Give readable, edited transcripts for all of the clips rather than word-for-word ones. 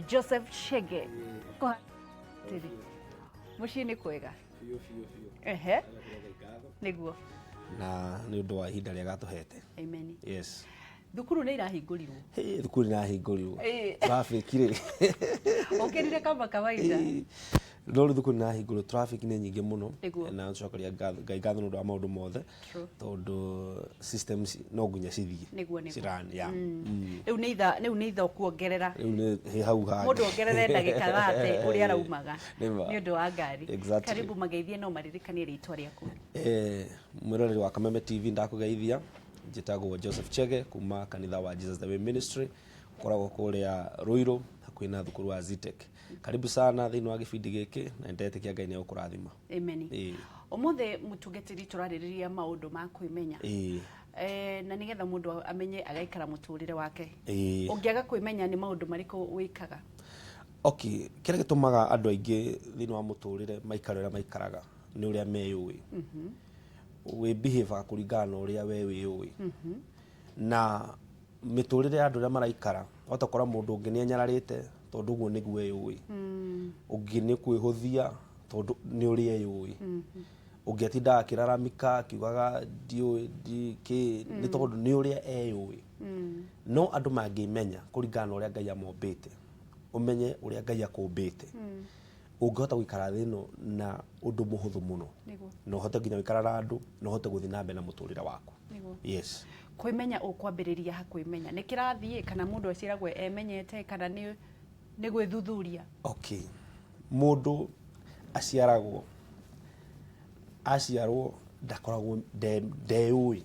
Joseph Chege, tiri muciĩ nĩ kwega? Biũ biũ biũ. Nĩguo. Na nĩ ũndũ wa ihinda rĩega tũhete. Amen. Yes. Thukuru nĩ irahingũrirwo. Hey, thukuru nĩ irahingũrirwo. Traffic rĩ. Ũkĩrire kama kawaida. No rĩu thukuru nĩ irahingũrirwo, traffic nĩ nyingĩ mũno. Nĩguo. Na tũcokeria Ngai ngatho nĩ ũndũ wa maũndũ mothe. Tondũ systems no nginya cithiĩ. Nĩguo. Ciran, yeah. Rĩu nĩ itha ũkuongerera. Rĩu nĩ hĩ hau hangĩ. Mũndũ ongerere ndagĩka 30 ũrĩa araumaga Nĩ ma. nĩ ũndũ wa ngari. Exactly. Karibu, mageithie no maririkanie rĩtwa rĩaku. Mwĩroreri wa Kameme TV, ndakũgeithia. Njĩtagwo Joseph Chege kuma kanitha wa Jesus the Way Ministry, ũkoragwo kũrĩa Ruiru hakuhĩ na thukuru wa Zetech. Karibu sana thĩinĩ wa gĩbindi gĩkĩ na nĩndetĩkia Ngai nĩ egũkũrathima. Amen. Ũmũthĩ, mũtungatĩri, tũrarĩrĩria maũndũ ma kwĩmenya. Na nĩgetha mũndũ amenye agaikara mũtũrĩre wake. Ũngĩaga kwĩmenya, nĩ maũndũ marĩkũ wĩkaga? Okay, kĩrĩa gĩtũmaga andũ aingĩ thĩinĩ wa mũtũrĩre maikare ũrĩa maikaraga nĩ ũrĩa meyũĩ. Wĩ behave kũringana na ũrĩa we wĩyũĩ. Na mĩtũrĩre ya andũ ũrĩa maraikara, wahota gũkora mũndũ ũngĩ nĩ enyararĩte tondũ ũguo nĩguo eyũĩ. Ũngĩ nĩ kwĩhũthia tondũ nĩ ũrĩa eyũĩ. Ũngĩ atindaga akĩraramika akiugaga ndiũĩ kĩ nĩ tondũ nĩ ũrĩa eyũĩ. No andũ mangĩmenya kũringana na ũrĩa Ngai amombĩte, ũmenye ũrĩa Ngai akũmbĩte, ũngĩhota gũikara thĩ ĩno na ũndũ mũhũthũ mũno. Na ũhote nginya gũikara na andũ na ũhote gũthiĩ na mbere na mũtũrĩre waku. Yes. Kwĩmenya, ũkwambĩrĩria ha kwĩmenya? Nĩ kĩrathiĩ kana mũndũ aciaragwo emenyete kana nĩ gwĩthuthuria? Okay, mũndũ aciaragwo, aciarwo ndakoragwo ndeyũĩ.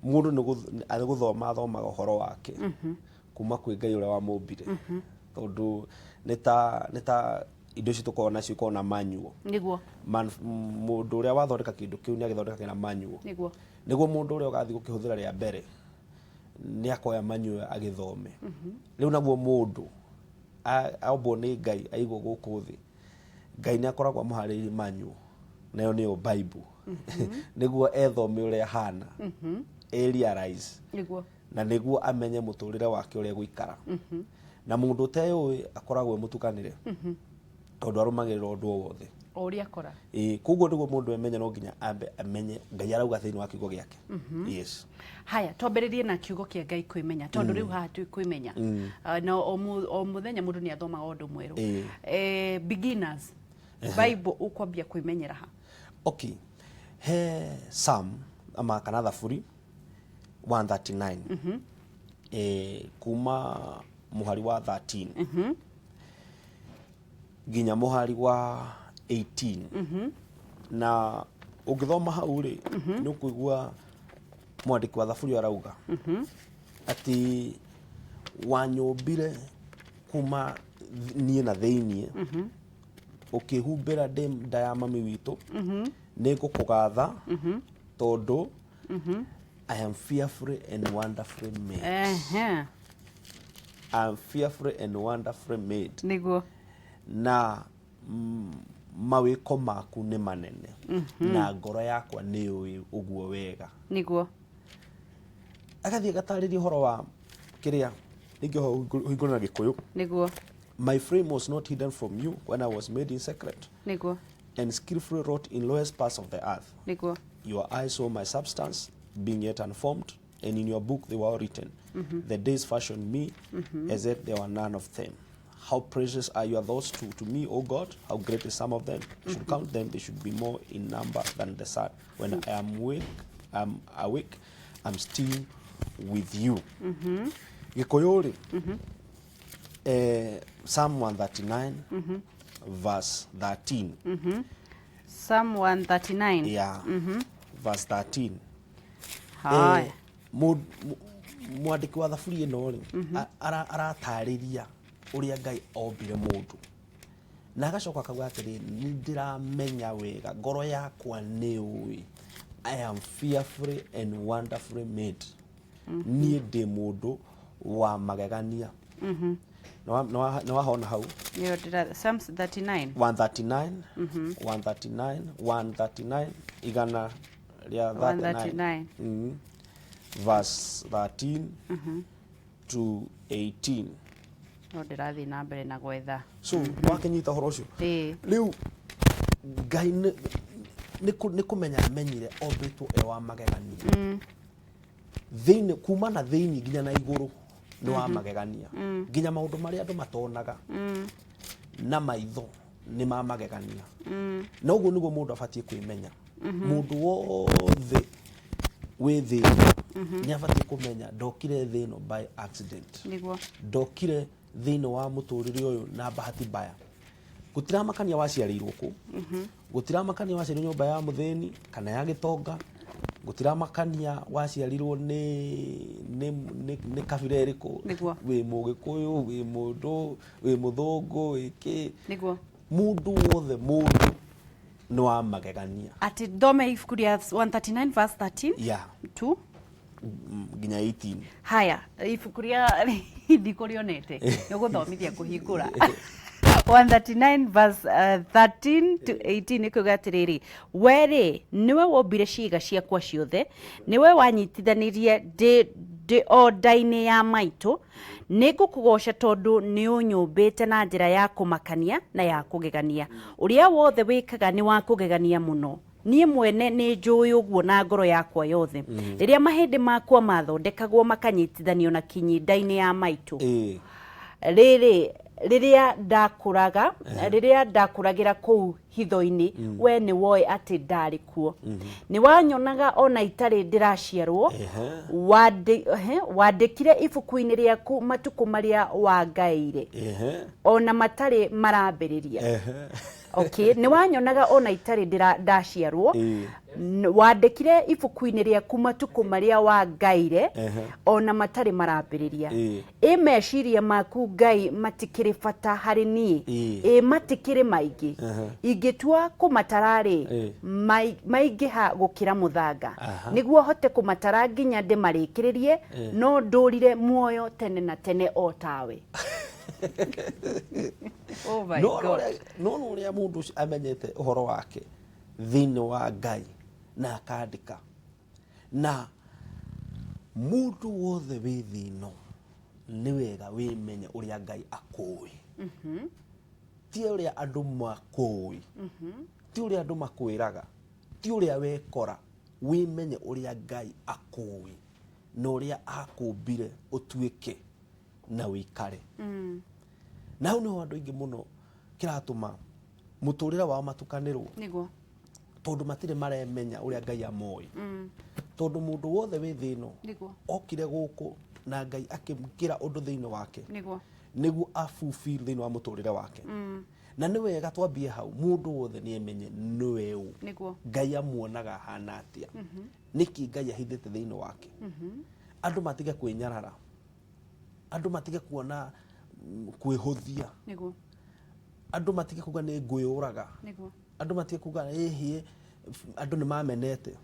Mũndũ nĩ arĩ gũthoma athomaga ũhoro wake kuma kwĩ Ngai ũrĩa wamũmbire, tondũ nĩ ta indo ici tũkoragwo nacio ikoragwo na manual. Mũndũ ũrĩa wathondeka kĩndũ kĩu nĩ agĩthondeka na manual. Nĩguo mũndũ ũrĩa ũgathiĩ gũkĩhũthĩra rĩa mbere nĩ akoya manual agĩthome. Rĩu naguo mũndũ ombwo nĩ Ngai, aigwo gũkũ thĩ, Ngai nĩ akoragwo amũharĩrĩirie manual, nayo nĩyo Bible, nĩguo ethome ũrĩa ahana, e realize na nĩguo amenye mũtũrĩre wake ũrĩa egũikara. Na mũndũ ũteyũĩ akoragwo e mũtukanĩre tondũ arũmagĩrĩra ũndũ o wothe. O ũrĩa akora. Ĩĩ, koguo nĩguo mũndũ emenye no nginya ambe amenye Ngai arauga thĩinĩ wa kiugo gĩake. Yes. Haya, twambĩrĩrie na kiugo kĩa Ngai, kwĩmenya, tondũ rĩu haha twĩ kwĩmenya. Na o mũthenya mũndũ nĩ athomaga ũndũ mwerũ. Beginners Bible, ũkwambia kwĩmenyera ha? Okay, he Psalm ama kana Thaburi 139, kuma mũhari wa 13 nginya mũhari wa 18. Na ũngĩthoma hau rĩ, nĩ ũkũigua mwandĩki wa thaburi arauga atĩ wanyũmbire kuma niĩ na thĩiniĩ, ũkĩhumbĩra ndĩ nda ya mami witũ. Nĩ ngũkũgatha tondũ I am fearfully and wonderfully made. I am fearfully and wonderfully made. Na mawĩko maku nĩ manene na ngoro yakwa nĩ yũĩ ũguo wega. Agathiĩ agatarĩria ũhoro wa kĩrĩa rĩngĩ ũhingũre na Gĩkũyũ. My frame was not hidden from you when I was made in secret and skillfully wrought in lowest parts of the earth. Your eyes saw my substance, being yet unformed, and in your book they were all written, the days fashioned me, as yet there were none of them. How precious are your thoughts to me, O God! How great is some of them! I should count them, they should be more in number than the sand. When I am awake, I'm awake, I'm still with you. Gĩkũyũ rĩ, Psalm 139 verse 13. Psalm 139. Yeah, verse 13. Haya. Mwandĩki wa thaburi ĩno rĩ, aratarĩria ũrĩa Ngai ombire mũndũ na agacoka akauga atĩrĩ, nĩ ndĩramenya wega, ngoro yakwa nĩ ũĩ, I am fearfully and wonderfully made. Niĩ ndĩ mũndũ wa magegania. Nĩ wahona hau? Nĩyo Psalms 39. 139, 139, 139, igana rĩa 39. 139. Verse 13 to 18. No ndĩrathiĩ na mbere na gwetha. So wakinyita ũhoro ũcio. Ĩĩ. Rĩu Ngai nĩ kũmenya amenyire ombĩtwo e wa magegania thĩinĩ, kuma na thĩinĩ nginya na igũrũ nĩ wa magegania, nginya maũndũ marĩa andũ matonaga na maitho nĩ ma magegania. Na ũguo nĩguo mũndũ abatiĩ kwĩmenya. Mũndũ wothe wĩ thĩ ĩno nĩ abatiĩ kũmenya ndokire thĩ ĩno by accident. Ndokire thĩinĩ wa mũtũrĩre ũyũ na bahati mbaya. Gũtiramakania waciarĩirwo kũ, gũtiramakania waciarirwo nyũmba ya mũthĩni kana ya gĩtonga, gũtiramakania waciarirwo nĩ kabira ĩrĩkũ, wĩ mũgĩkũyũ, wĩ mũndũ, wĩ mũthũngũ, wĩ kĩ. Mũndũ wothe, mũndũ nĩ wa magegania. Atĩ thome ibuku rĩa 139 verse 13 to nginya 18. Haya, ibuku rĩa ndikũrĩonete, nĩ ũgũthomithia kũhingũra 139 verse 13 to 18. Nĩ kuga atĩrĩrĩ, we rĩ, nĩwe wombire ciĩga ciakwa ciothe, nĩwe wanyitithanirie ndĩ o nda-inĩ ya maitũ. Nĩ ngũkũgooca tondũ nĩ ũnyũmbĩte na njĩra ya kũmakania na ya kũgegania. Ũrĩa wothe wĩkaga nĩ wa kũgegania mũno. Niĩ mwene nĩ njũĩ ũguo na ngoro yakwa yothe. Rĩrĩa mahĩndĩ makwa mathondekagwo makanyitithanio na kinyi nda-inĩ ya maitũ, rĩrĩ rĩrĩa ndakũraga, rĩrĩa ndakũragĩra kũu hitho-inĩ, we nĩ woĩ atĩ ndarĩ kuo. Nĩ wanyonaga ona itarĩ ndĩraciarwo. Wandĩkire ibuku-inĩ rĩaku matukũ marĩa wangaĩire, ona matarĩ marambĩrĩria. Okay, nĩ wanyonaga ona itarĩ ndaciarwo. Wandĩkire ibuku-inĩ rĩaku matukũ marĩa wangaire, ona matarĩ marambĩrĩria. Ĩ meciria maku, Ngai, matikĩrĩ bata harĩ niĩ! Ĩ matikĩrĩ maingĩ! Ingĩtua kũmatara-rĩ, maingĩha gũkĩra mũthanga. Nĩguo hote kũmatara nginya ndĩmarĩkĩrĩrie, no ndũrire muoyo tene na tene o tawe. Oh my No God. No ũrĩa mũndũ ũcio amenyete ũhoro wake thĩinĩ wa Ngai na akandĩka, na mũndũ wothe wĩ thĩ ĩno, nĩ wega wĩmenye ũrĩa Ngai akũĩ, ti ũrĩa andũ makũĩ, ti ũrĩa andũ makwĩraga, ti ũrĩa wekora. Wĩmenye ũrĩa Ngai akũĩ na ũrĩa akũmbire ũtuĩke na wĩikare. Na hau nĩho andũ aingĩ mũno kĩratũma mũtũrĩre wao matukanĩrwo, tondũ matirĩ maremenya ũrĩa Ngai amoĩ, tondũ mũndũ wothe wĩ thĩ ĩno okire gũkũ na Ngai akĩkĩra ũndũ thĩinĩ wake nĩguo afulfill thĩinĩ wa mũtũrĩre wake. Na nĩ wega twambie hau, mũndũ wothe nĩ emenye nĩwe ũ, Ngai amuonaga ahana atĩa, nĩkĩ Ngai ahithĩte thĩinĩ wake. Andũ matige kwĩnyarara, andũ matige kuona kwĩhũthia, andũ matige kuga nĩ ngwĩyũraga, andũ matige kuga ĩhĩ andũ nĩ mamenete.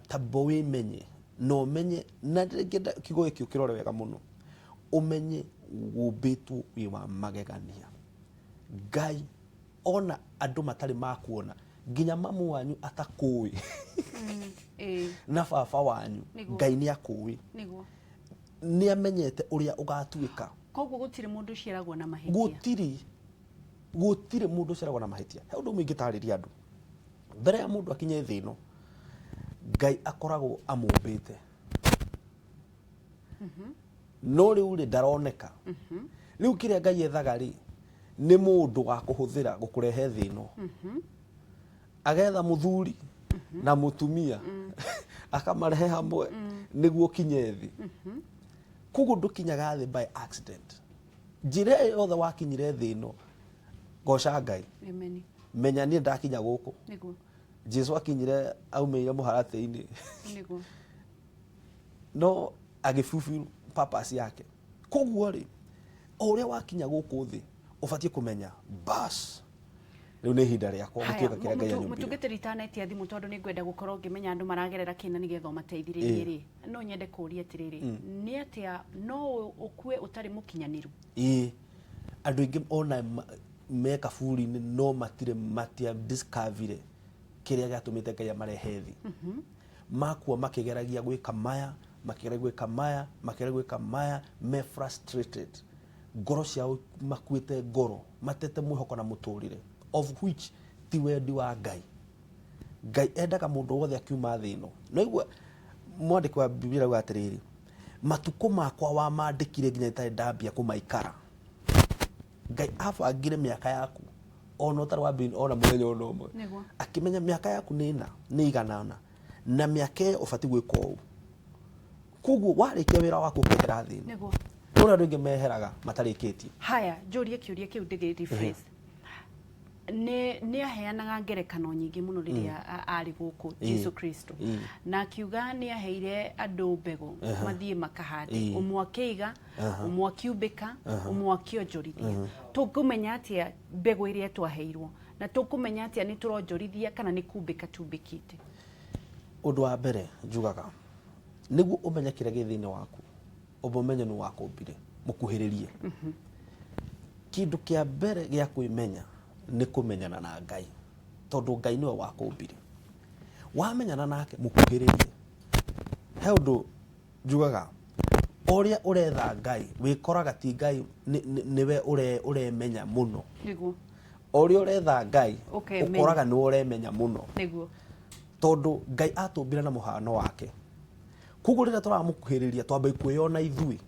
Tamba wĩmenye na ũmenye, na rĩngĩ kiugo gĩkĩ ũkĩrore wega mũno, ũmenye ũmbĩtwo wĩ wa magegania. Ngai ona andũ matarĩ makuona, nginya mamu wanyu atakũĩ na baba wanyu, Ngai nĩ akũĩ, nĩ amenyete ũrĩa ũgatuĩka. Koguo gũtirĩ mũndũ ũciaragwo na mahĩtia. Gũtirĩ mũndũ ũciaragwo na mahĩtia. He ũndũ ũmwe ingĩtarĩria andũ. Mbere ya mũndũ akinye thĩ ĩno, Ngai akoragwo amũmbĩte, no rĩu rĩ, ndaroneka. Rĩu kĩrĩa Ngai ethaga rĩ, nĩ mũndũ wa kũhũthĩra gũkũrehe thĩ ĩno. Agetha mũthuri na mũtumia, akamarehe hamwe nĩguo ũkinye thĩ. Koguo ndũkinyaga thĩ by accident. Njĩra ĩyo yothe wakinyire thĩ ĩno, goca Ngai. Amen. Menya niĩ ndakinya gũkũ. Jesu akinyire aumĩire mũharatĩ-inĩ, no agĩfulfill purpose yake. Koguo rĩ, o ũrĩa wakinya gũkũ thĩ, ũbatiĩ kũmenya bas, rĩu nĩ ihinda rĩakwa gũtuĩka kĩrĩa Ngai anyũmbire. Mũtungatĩri, itanetia thimũ, tondũ nĩ ngwenda gũkorwo ngĩmenya andũ maragerera kĩna nĩgetha ũmateithĩrĩrie rĩ, no nyende kũũria atĩrĩrĩ, nĩ atĩa no ũkue ũtarĩ mũkinyanĩru? Ĩĩ, andũ aingĩ ona me kaburi-inĩ no matirĩ matia discover kĩrĩa gĩatũmĩte Ngai amarehe thĩ. Makua makĩgeragia gwĩka maya, makĩgeria gwĩka maya, makĩgeria gwĩka maya, me frustrated. Ngoro ciao makuĩte ngoro, matete mwĩhoko na mũtũrĩre, of which ti wendi wa Ngai. Ngai endaga mũndũ wothe akiuma thĩ ĩno. Naigua mwandĩki wa Bibilia auga atĩrĩrĩ, matukũ makwa wamandĩkire nginya itarĩ ndambia kũmaikara. Ngai abangire mĩaka yaku ona ũtarĩ wambia ona mũthenya ona ũmwe. Nĩguo. Akĩmenya mĩaka yaku nĩ ĩna, nĩ igana ũna, na mĩaka ĩyo ũbatiĩ gwĩka ũũ. Koguo warĩkia wĩra waku ũkehera thĩ ĩno. Nĩguo. Kũrĩ andũ aingĩ meheraga matarĩkĩtie. Haya, njũrie kĩũria kĩu ndĩgĩ rephrase. Nĩ aheanaga ngerekano nyingĩ mũno rĩrĩa arĩ gũkũ Jesu Kristo. Na akiuga nĩ aheire andũ mbegũ mathiĩ makahande. Ũmwe akĩiga, ũmwe akiumbĩka, ũmwe akĩonjorithia. Tũngĩmenya atĩa mbegũ ĩrĩa twaheirwo? Na tũkũmenya atĩa nĩ tũronjorithia kana nĩ kumbĩka tumbĩkĩte? Ũndũ wa mbere njugaga, nĩguo ũmenye kĩrĩa gĩ thĩinĩ waku, ũmbe ũmenye nũ wakũmbire, mũkuhĩrĩrie. Kĩndũ kĩa mbere gĩa kwĩmenya nĩ kũmenyana na Ngai, tondũ Ngai nĩwe wakũmbire. Wamenyana nake mũkuhĩrĩrie. He ũndũ njugaga, ũrĩa ũretha Ngai wĩkoraga ti Ngai nĩwe ũremenya mũno. Nĩguo. O ũrĩa ũretha Ngai Ũkemenya. ũkoraga nĩwe ũremenya mũno. Nĩguo. Tondũ Ngai atũmbire na mũhano wake. Koguo rĩrĩa tũramũkuhĩrĩria twambe kwĩyona ithuĩ,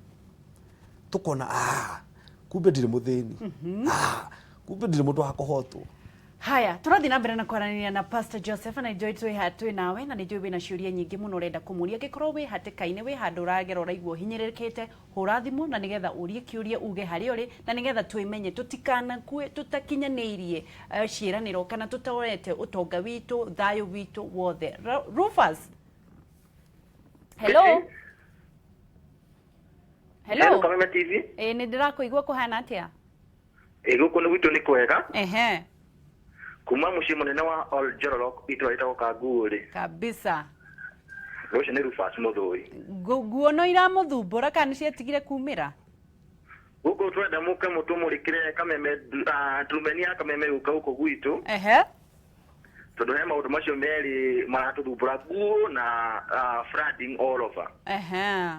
tũkona ah, kumbe ndirĩ mũthĩni, ah, kumbe ndirĩ mũndũ wa kũhotwo. Haya, tũrathiĩ na mbere na kwaranĩria na Pastor Joseph na nĩnjũĩ twĩ ha twĩ nawe na nĩnjũĩ wĩna ciũria nyingĩ mũno ũrenda kũmũria. Angĩkorwo wĩ hatĩka-inĩ, wĩ handũ ũragera ũraigua ũhinyĩrĩrĩkĩte, hũra thimũ na nĩgetha ũrie kĩũria uge harĩa ũrĩ na nĩgetha twĩmenye tũtikanakue tũtakinyanĩirie ciĩranĩro kana tũtorete ũtonga witũ, thayũ witũ wothe. Rufus. Hello. Hello. Kameme TV. Ĩĩ nĩ ndĩrakũigua kũhana atĩa? Ĩ gũkũ nĩ gwitũ nĩ kwega. Ehe. Kuma mũciĩ mũnene wa Oljororok itũra rĩtagwo Kanguũrĩ. Kabisa. Ũcio nĩ Rufus Mũthũi. Nguo no iramũthumbũra kana nĩ ciatigire kumĩra? Gũkũ twenda mũke mũtũmũrĩkĩre Kameme, ndurumeni ya Kameme gũka gũkũ gwitũ. Ehe. Tondũ he maũndũ macio merĩ maratũthumbũra, nguo na flooding all over. Ehe.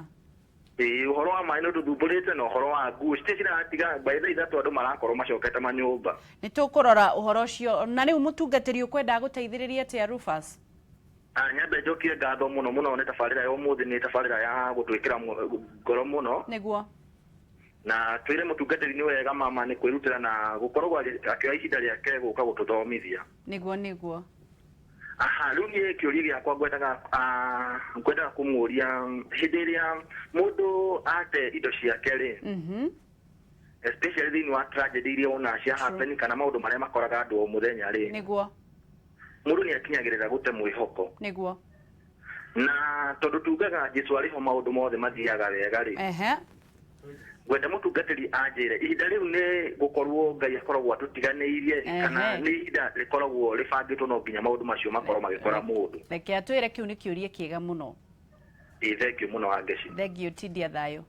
Ĩĩ ũhoro wa maĩ nĩ ũtũthumbũrĩte na ũhoro wa nguo citirĩ ciratiga by thaa 3 andũ marakorwo macokete manyũmba. Nĩ tũkũrora ũhoro ũcio. Na rĩu mũtungatĩri ũkwenda gũteithĩrĩria atĩa Rufus? Nyambe njokie ngatho mũno mũno nĩ tabarĩra ya ũmũthĩ, nĩ tabarĩra ya gũtwĩkĩra ngoro mũno. Nĩguo. Na twĩre mũtungatĩri nĩ wega mama nĩ kwĩrutĩra na gũkoragwo akĩoya ihinda rĩake gũka gũtũthomithia. Nĩguo nĩguo. Aha, rĩu niĩ kĩũria gĩakwa ngwendaga kũmũria hĩndĩ ĩrĩa mũndũ ate indo ciake rĩ, especially thĩinĩ wa tragedy iria wonaga cia happen kana maũndũ marĩa makoraga andũ o mũthenya rĩ, Nĩguo. mũndũ nĩ akinyagĩrĩra gũte mwĩhoko. Nĩguo. Na tondũ tugaga Jesu arĩ ho maũndũ mothe mathiaga wega rĩ, Ehe. ngwenda mũtungatĩri anjĩre ihinda rĩu nĩ gũkorwo Ngai akoragwo atũtiganĩirie kana nĩ ihinda rĩkoragwo rĩbangĩtwo no nginya maũndũ macio makorwo magĩkora mũndũ. Reke atwĩre, kĩu nĩ kĩũria kĩega mũno. Ĩ thank you mũno Wangeci. Thank you, tindia thayũ.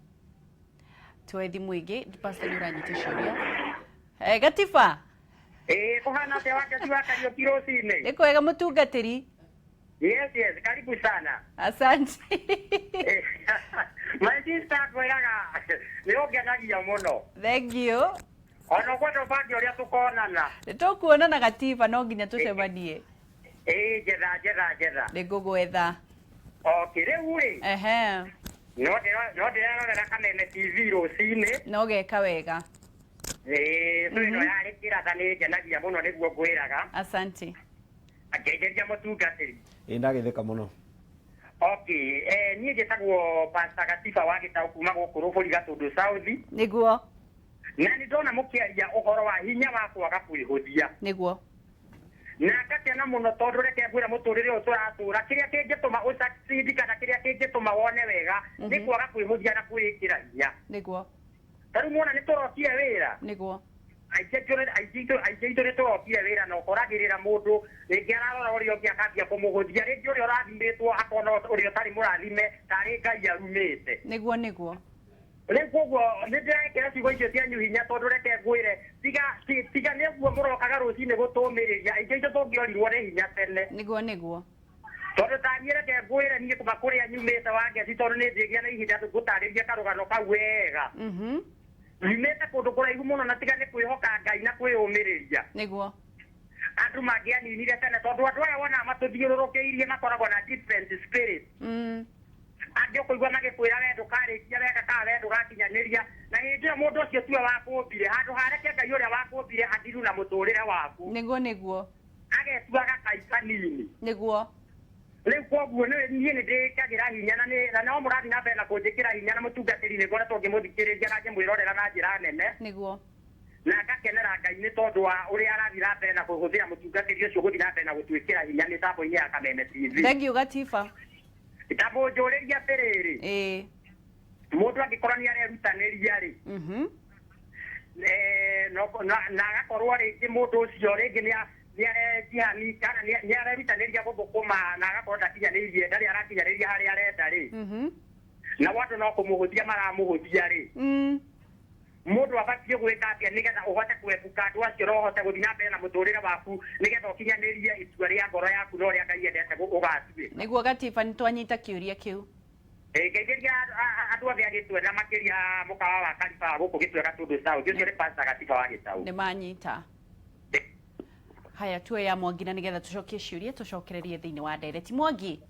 Tuoe thimũ ĩngĩ. Pastor nĩ ũranyita ciũria. Eh, Gatiba. Ĩĩ kũhana atĩa Wangeci wa Kariũki rũcinĩ? Nĩ kwega mũtungatĩri. Yes, karibu sana. Asante. My sister ngwĩraga nĩ ũngenagia mũno. Thank you. Ona ũkwenda ũbange ũrĩa tũkonana. Nĩ tũkuonana Gatiba, no nginya tũcemanie. Ĩĩ njetha njetha njetha. Nĩ ngũgwetha. Okay, rĩu rĩ Ehe. no ndĩrerorera Kameme TV rũcinĩ. No geka wega. Ĩĩ so ĩno yarĩ kĩratha nĩ ngenagia mũno nĩguo ngwĩraga. Asante. Ngeithĩria mũtungatĩri. Ĩ ndagĩtheka mũno. Okay, niĩ njĩtagwo Pastor Gatiba wa Gĩtaũ kuma gũkũ Rũbũri Gatũndũ South. Nĩguo. Na nĩ ndona mũkĩaria ũhoro wa hinya wa kwaga kwĩhũthia. Nĩguo. Na ngakena mũno tondũ reke ngwĩre mũtũrĩre ũyũ tũratũra kĩrĩa kĩngĩtũma ũ-succeed kana kĩrĩa kĩngĩtũma wone wega nĩ kwaga kwĩhũthia na kwĩĩkĩra hinya. Nĩguo. Ta rĩu mwona nĩ tũrokire wĩra. Nĩguo. Aingĩ aitũ nĩ tũrokire wĩra na ũkoragĩrĩra mũndũ rĩngĩ ararora ũrĩa ũngĩ akambia kũmũhũthia, rĩngĩ ũrĩa ũrathimĩtwo akona ũrĩa ũtarĩ mũrathime tarĩ Ngai arumĩte. Nĩguo nĩguo. Rĩu koguo nĩ ndĩrekĩra ciugo icio cianyu hinya tondũ reke ngwĩre tiga nĩ ũguo mũrokaga rũcinĩ gũtũmĩrĩria aingĩ aitũ tũngĩorirwo nĩ hinya tene. Nĩguo nĩguo. Tondũ ta niĩ reke ngwĩre niĩ kuma kũrĩa nyumĩte Wangeci tondũ nĩ ndĩgĩa na ihinda ngũtarĩrie karũgano kau wega. Nyumĩte kũndũ kũraihu mũno na tiga nĩ kwĩhoka Ngai na kwĩyũmĩrĩria. Nĩguo. Andũ mangĩaninire tene tondũ andũ aya wonaga matũthiũrũrũkĩirie makoragwo na different spirit. Angĩ ũkũigua magĩkwĩra we ndũkarĩkia wega kana we ndũgakinyanĩria, na hĩndĩ ĩyo mũndũ ũcio tiwe wakũmbire. Handũ ha reke Ngai ũrĩa wakũmbire athiru na mũtũrĩre waku. Nĩguo nĩguo. Agetua gakai kanini. Nĩguo. Rĩu koguo niĩ nĩ ndĩĩkagĩra hinya na nĩ na no mũrathiĩ na mbere na kũnjĩkĩra hinya na mũtungatĩri nĩ ngoretwo ngĩmũthikĩrĩria na ngĩmwĩrorera na njĩra nene. Nĩguo. Na ngakenera Ngai nĩ tondũ wa ũrĩa arathiĩ na mbere na kũhũthĩra mũtungatĩri ũcio gũthiĩ na mbere na gũtwĩkĩra hinya mĩtambo-inĩ ya Kameme TV. Thengiũ Gatiba. Ta mũnjũrĩrie atĩrĩrĩ, mũndũ angĩkorwo nĩ arerutanĩria rĩ, na agakorwo rĩngĩ mũndũ ũcio rĩngĩ nĩ nĩ kana nĩ arerutanĩria gũthũkũma na agakorwo ndakinyanĩirie, ndarĩ arakinyanĩria harĩa arenda rĩ, nao andũ no kũmũhũthia maramũhũthia rĩ, mũndũ abatiĩ gwĩka atĩa nĩgetha ũhote kũepuka andũ acio na ũhote gũthiĩ na mbere na mũtũrĩre waku nĩgetha ũkinyanĩrie itua rĩa ngoro yaku na ũrĩa Ngai endete ũgatuĩka? Nĩguo Gatiba, nĩ twanyita kĩũria kĩu. Ngeithĩria andũ othe a Gĩtwe na makĩria mũkawa wa Kariba gũkũ Gĩtwe Gatundu South. Ũcio nĩ Pastor Gatiba wa Gĩtaũ. Nĩ manyita. Haya, tuoe ya Mwangi na nĩgetha tũcokie ciũria tũcokererie thĩinĩ wa ndereti. Mwangi.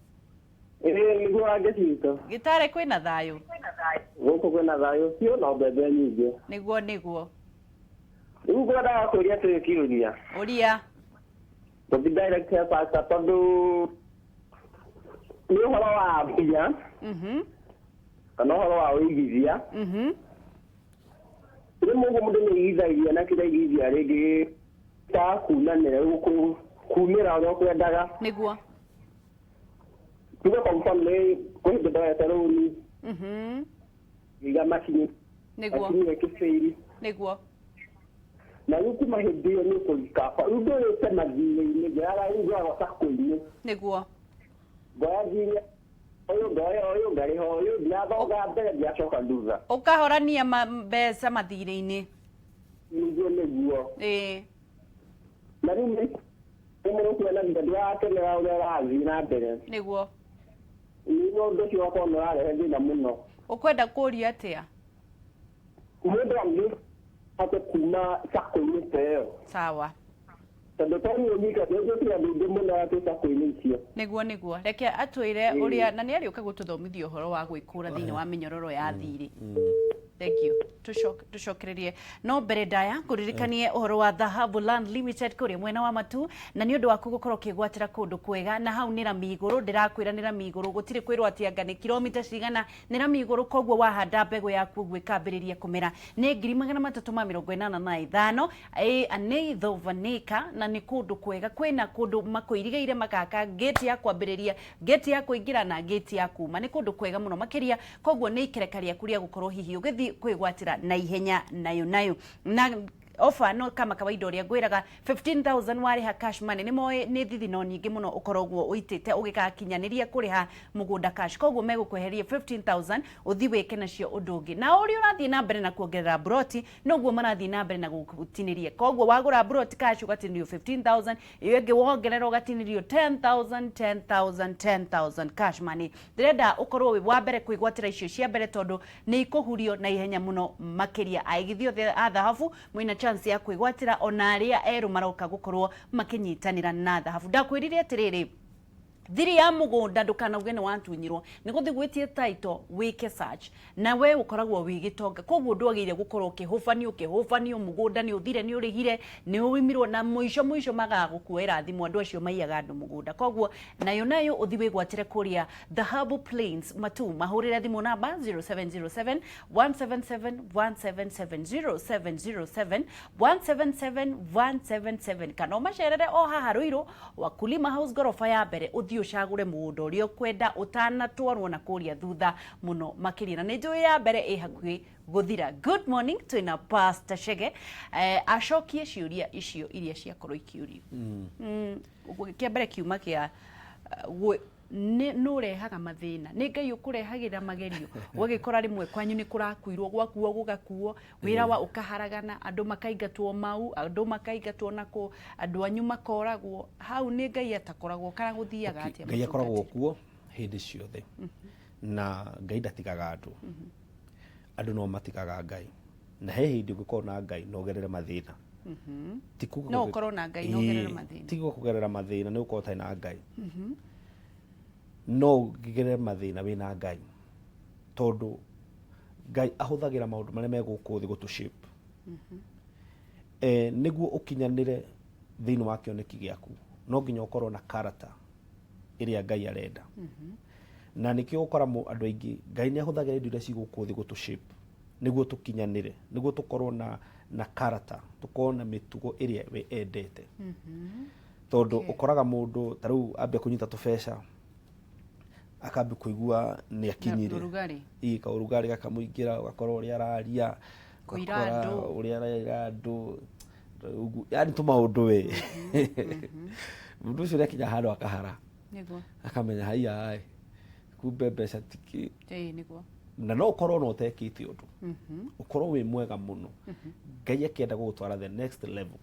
Ĩĩ nĩguo wangĩcito. Gĩtarĩ kwĩna thayũ. Gũkũ kwĩna thayũ biũ na mbembe nyingĩ. Nĩguo nĩguo. Rĩu ngwendaga kũria atĩrĩ kĩũria. Ũria. Gũthiĩ direct he pastor tondũ nĩ ũhoro wa mbia kana ũhoro wa ũigithia. Rĩmwe ũguo mũndũ nĩ aigithagia na kĩrĩa aigithia rĩngĩ ta kunanĩra kumĩra ũrĩa ũkwendaga. Nĩguo. Tuge kwa mfano nĩ kwĩ hĩndĩ ndoete rũni. Ngĩiga macini. Nĩguo. Macini ĩyo ĩkĩbĩiri. Nĩguo. Na rĩu kuma hĩndĩ ĩyo nĩ ũkũrikaba. Rĩu ndũrĩte mathirĩ-inĩ, ngĩraga rĩu ngoragwo sacco-inĩ. Nĩguo. Ngoya thirĩ ũyũ, ngoya ũyũ, ngarĩha ũyũ, ndirathonga mbere, ndiracoka thutha. Ũkahorania mbeca mathirĩ-inĩ. Nĩguo nĩguo. Ĩĩ. Na rĩu nĩ mũrũkuona ndũrakenera ũrĩa ũrathiĩ na mbere. Nĩguo. Nĩguo ũndũ ũcio ũgakorwo nĩ ũrarehe thĩna mũno. Ũkwenda kũũria atĩa? Mũndũ angĩhote kuma sacco-inĩ ta ĩyo. Sawa. Tondũ to niĩ nyika, nĩ andũ aingĩ mũno twĩ sacco-inĩ icio. Nĩguo nĩguo. Reke atwĩre ũrĩa na nĩ arĩũka gũtũthomithia ũhoro wa gwĩkũra thĩinĩ wa mĩnyororo ya thirĩ. Thank you. Tucokererie no mbere ndaya ngũririkanie ũhoro wa Dhahabu Land Limited kũrĩa mwena wa Matu, na nĩ ũndũ waku gũkorwo ũkĩgwatĩra kũndũ kwega, na hau nĩ rami igũrũ, ndĩrakwĩra nĩ rami igũrũ, gũtirĩ kwĩrwo atĩ anga nĩ kilomita cigana, nĩ rami igũrũ, koguo wahanda mbegũ yaku ũguo ĩkambĩrĩria kũmera. Nĩ 385,000, nĩ thovanĩka, na nĩ kũndũ kwega, kwĩna kũndũ makũirigĩire makaka gate ya kwambĩrĩria, gate ya kũingĩra na gate ya kuma, nĩ kũndũ kwega mũno makĩria, koguo nĩ ikereka rĩaku rĩa gũkorwo hihi ũgĩthiĩ kwĩgwatĩra na ihenya nayo nayo. Na ofa no kama kawaida ũrĩa ngwĩraga 15,000 warĩha cash money, nĩ moĩ nĩ thithino nyingĩ mũno ũkoragwo ũitĩte ũgĩgakinyanĩria kũrĩha mũgũnda cash, koguo megũkweheria 15,000 ũthiĩ wĩke nacio ũndũ ũngĩ. Na ũrĩa ũrathiĩ na mbere na kuongerera mburoti noguo marathiĩ na mbere na gũgũtinĩria, koguo wagũra mburoti cash ũgatinĩrio 15,000, ĩyo ĩngĩ wongerera ũgatinĩrio 10,000 10,000 10,000 cash money. Ndĩrenda ũkorwo wĩ wa mbere kwĩgwatĩra icio cia mbere tondũ nĩ ikũhurio na ihenya mũno makĩria. Aigithia othe a thahabu mwĩna chance ya kwĩgwatĩra, ona arĩa erũ maroka gũkorwo makĩnyitanĩra na thahabu. Ndakwĩrire atĩrĩrĩ, thiri ya mũgũnda ndũkanauge nĩ watunyirwo, nĩ gũthiĩ gwĩtie title wĩke search, na we ũkoragwo wĩ gĩtonga, koguo ndwagĩrĩire gũkorwo ũkĩhũbanio ũkĩhũbanio, mũgũnda nĩ ũthire, nĩ ũrĩhire, nĩ ũimirwo, na mũico mũico magaga gũkuoera thimũ andũ acio maiyaga andũ mũgũnda. Koguo nayo nayo ũthiĩ wĩgwatĩre kũrĩa Dhahabu Plains Matu, mahũrĩre thimũ namba 0707 177 177 0707 177 177, kana ũmacerere o haha Ruiru Wakulima House goroba ya mbere, ũthiĩ ũcagũre mũgũnda ũrĩa ũkwenda ũtanatwarwo na kũrĩa thutha mũno makĩria, na nĩ njũĩ ya mbere ĩ hakuhĩ gũthira. Good morning, twĩna Pastor Chege, acokie ciũria icio iria ciakorwo ikĩũrio. Kĩa mbere kiuma kĩa nĩ ũrehaga mathĩna, nĩ Ngai ũkũrehagĩra magerio, ũgagĩkora rĩmwe kwanyu nĩ kũrakuirwo, gwakuo gũgakuo, wĩra wa ũkaharagana, andũ makaingatwo mau, andũ makaingatwo nako, andũ anyu makoragwo hau. Nĩ Ngai atakoragwo kana gũthiaga atĩa? Ngai akoragwo kuo hĩndĩ ciothe, na Ngai ndatigaga andũ, andũ no matigaga Ngai. Na he hĩndĩ ũngĩkorwo na Ngai na ũgerere mathĩna. Ti kuga No ũkorwo na Ngai na ũgerere mathĩna. Ti kuga kũgerera mathĩna nĩ ũkorwo ũtarĩ na Ngai. No ũgerere mathĩna wĩna Ngai, tondũ Ngai ahũthagĩra maũndũ marĩa me gũkũ thĩ gũtũ shape. Nĩguo ũkinyanĩre thĩinĩ wa kĩoneki gĩaku, no nginya ũkorwo na character ĩrĩa Ngai arenda. Na nĩkĩo ũkora andũ aingĩ, Ngai nĩ ahũthagĩra indo iria ci gũkũ thĩ gũtũ shape nĩguo tũkinyanĩre, nĩguo tũkorwo na character, tũkorwo na mĩtugo ĩrĩa we endete. Tondũ ũkoraga mũndũ ta rĩu ambia kũnyita tũbeca, akambia kũigua nĩ akinyire. Ũrugarĩ. Ĩ, kaũrugarĩ gakamũingĩra, ũgakora ũrĩa araria, Kũira ũgakora andũ. ũrĩa araira andũ, ũguo, yaani tũmaũndũ we. Mũndũ ũcio nĩakinya handũ akahara. Akamenya haiya ĩ, kumbe mbeca ti kĩ. Ĩĩ, nĩguo. Na no ũkorwo na ũtekĩte ũndũ. Ũkorwo wĩ mwega mũno. Ngai akĩenda gũgũtwara the next level.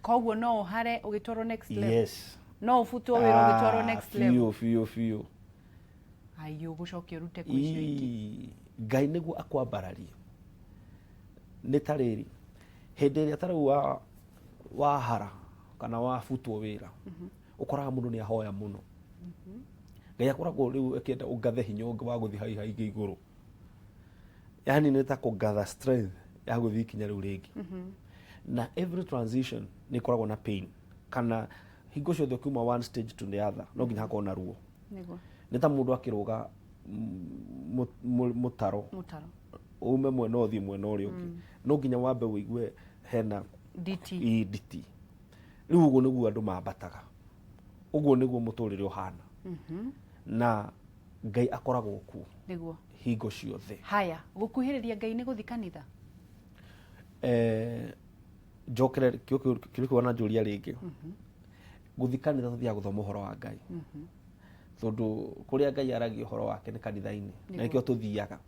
Koguo no ũhare ũgĩtwarwo next level? Yes. No ũbutwo wĩra ũgĩtwarwo next level? Biũ, biũ, biũ. Ai, ũgũcokia ũrute kwĩ icio ingĩ. Ii, Ngai nĩguo akwambararie. Nĩ ta rĩrĩ, hĩndĩ ĩrĩa ta rĩu wahara kana wabutwo wĩra, ũkoraga mũndũ nĩ ahoya mũno. Ngai akoragwo rĩu akĩenda ũngathe hinya ũngĩ wa gũthiĩ hau haingĩ igũrũ. Yaani nĩ ta kũngatha strength ya gũthiĩ ikinya rĩu rĩngĩ. Na every transition nĩ ĩkoragwo na pain, kana hingo ciothe ũkiuma one stage to the other, no nginya hakorwo na ruo. Nĩ ta mũndũ akĩrũga mũtaro. Mũtaro. Ume mwena ũthiĩ mwena ũrĩa ũngĩ. No nginya wambe ũigue hena Nditi. Ĩ, nditi. Rĩu ũguo nĩguo andũ mambataga. Ũguo nĩguo mũtũrĩre ũhana. Na Ngai akoragwo kuo. Hingo ciothe. Haya, gũkuhĩrĩria Ngai nĩ gũthiĩ kanitha? Njokere kĩũria kĩu wananjũria rĩngĩ. Gũthiĩ kanitha tũthiaga gũthoma ũhoro wa Ngai. Tondũ kũrĩa Ngai aragia ũhoro wake nĩ kanitha-inĩ. Na nĩkĩo tũthiaga.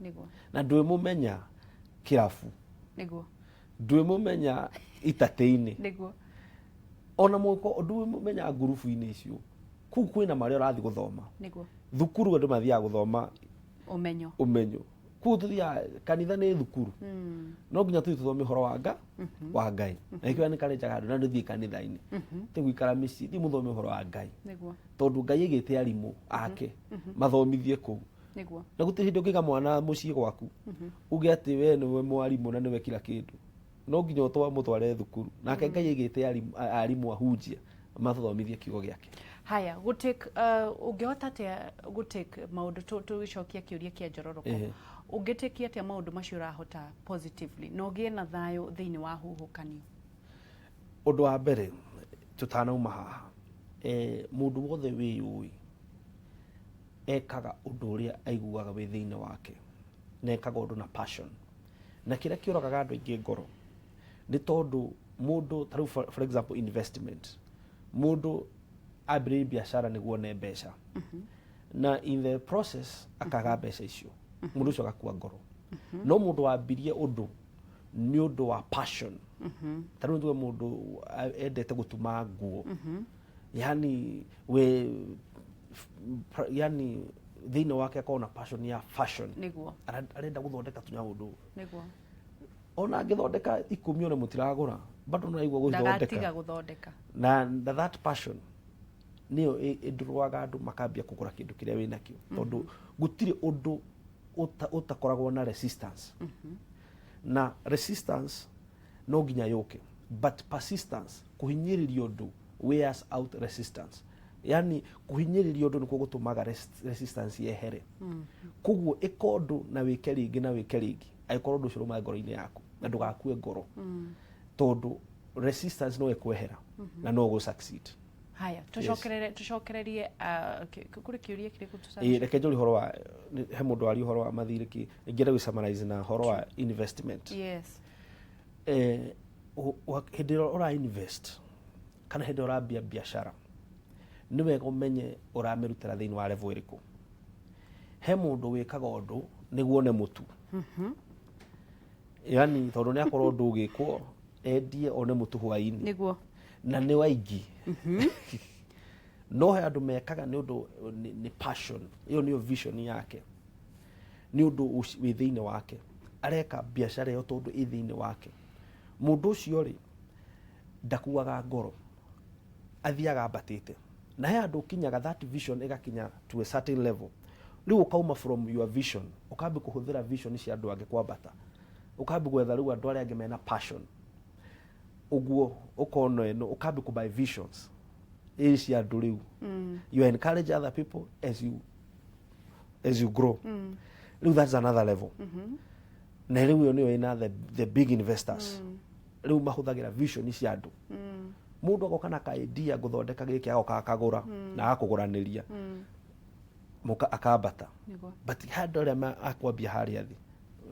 Na ndwĩmũmenya kĩrabu. Ndwĩmũmenya itatĩ-inĩ. Ona mũko ndwĩmũmenya ngurubu-inĩ icio. Kũu kwĩna marĩa ũrathiĩ gũthoma. Thukuru andũ mathiaga gũthoma Ũmenyo. Ũmenyo. Kũu tũthiaga kanitha nĩ thukuru. No nginya tũthiĩ tũthome ũhoro wa wa Ngai. Na nĩkĩo nĩ karĩ njega andũ na ndũthiĩ kanitha-inĩ. Ti gũikara mĩciĩ, thiĩ mũthome ũhoro wa Ngai. Tondũ Ngai aigĩte arimũ ake mathomithie kũu. Na gũtirĩ hĩndĩ ũngĩiga mwana mũciĩ gwaku, uge atĩ we nĩwe mwarimũ na nĩwe kila kĩndũ. No nginya mũtware thukuru. Nake Ngai aigĩte arimũ ahunjia mathomithie kiugo gĩake. Haya, ũngĩhota atĩa gũtake maũndũ tũgĩcokia kĩũria kĩa Njororoko? Ũngĩtĩkia atĩa maũndũ macio ũrahota positively na ũgĩe na thayũ thĩinĩ wa huhũkanio? Ũndũ wa mbere tũtanauma haha, mũndũ wothe wĩyũĩ ekaga ũndũ ũrĩa aiguaga wĩ thĩinĩ wake, na ekaga ũndũ na passion. Na kĩrĩa kĩũragaga andũ aingĩ ngoro nĩ tondũ mũndũ ta rĩu for example investment, mũndũ ambĩrĩrie biacara nĩguo one mbeca, na in the process akaga mbeca icio, mũndũ ũcio agakua ngoro. No mũndũ wambirie ũndũ nĩ ũndũ wa passion, ta rĩu tuge mũndũ endete gũtuma nguo, yani we yani thĩinĩ wake akorwo na passion ya fashion. Arenda gũthondeka tũnyaũndũ. Ona angĩthondeka 10 ona mũtiragũra, bado no aigua gũthondeka. Ndagatiga gũthondeka. Na that passion nĩyo ĩndũrũaga andũ makambia kũgũra kĩndũ kĩrĩa wĩnakĩo. Tondũ gũtirĩ ũndũ ũtakoragwo na resistance. Na resistance no nginya yũke, but persistence, kũhinyĩrĩria ũndũ wears out resistance. Yani kũhinyĩrĩria ũndũ nĩkuo gũtũmaga resistance yehere. Koguo ĩka ũndũ na wĩke rĩngĩ na wĩke rĩngĩ, angĩkorwo ũndũ ũcio ũrũma ngoro-inĩ yaku, na ndũgakue ngoro. Tondũ resistance no ĩkwehera na no ũgũ succeed. Haya, tũcokererie, kũrĩ kĩũria kĩrĩkũ tũca- Ĩĩ, reke njũrie ũhoro wa, he mũndũ waria ũhoro wa mathirĩ kĩ, ingĩenda gũ summarize na ũhoro wa investment. Hĩndĩ ĩrĩa ũra invest kana hĩndĩ ĩrĩa ũrambia biacara, nĩ wega ũmenye ũramĩrutĩra thĩinĩ wa level ĩrĩkũ. He mũndũ wĩkaga ũndũ nĩguo one mũtu. Yani tondũ nĩ akorwo ũndũ ũgĩkwo, endie one mũtu hwaĩ-inĩ. Na nĩ waingĩ. No he andũ mekaga nĩ ũndũ nĩ passion, ĩyo nĩyo vision yake. Nĩ ũndũ wĩ thĩinĩ wake. Areka biacara ĩyo tondũ ĩ thĩinĩ wake. Mũndũ ũcio rĩ, ndakuaga ngoro, athiaga ambatĩte. Na he handũ ũkinyaga that vision ĩgakinya to a certain level, rĩu ũkauma from your vision, ũkambi kũhũthĩra vision cia andũ angĩ kwambata, ũkambi gwetha rĩu andũ arĩa angĩ mena passion ũguo, ũkona ĩno, ũkambi kũ buy visions ĩ cia andũ rĩu. You encourage other people as you grow. Rĩu that's another level. Na rĩu ĩyo nĩyo ĩna the big investors. Rĩu mahũthagĩra vision cia andũ. Mũndũ agoka na ka idea, ngũthondeka gĩkĩ, agoka akagũra na agakũgũranĩria, mũka akambata. But handũ arĩa akwambia harĩa thĩ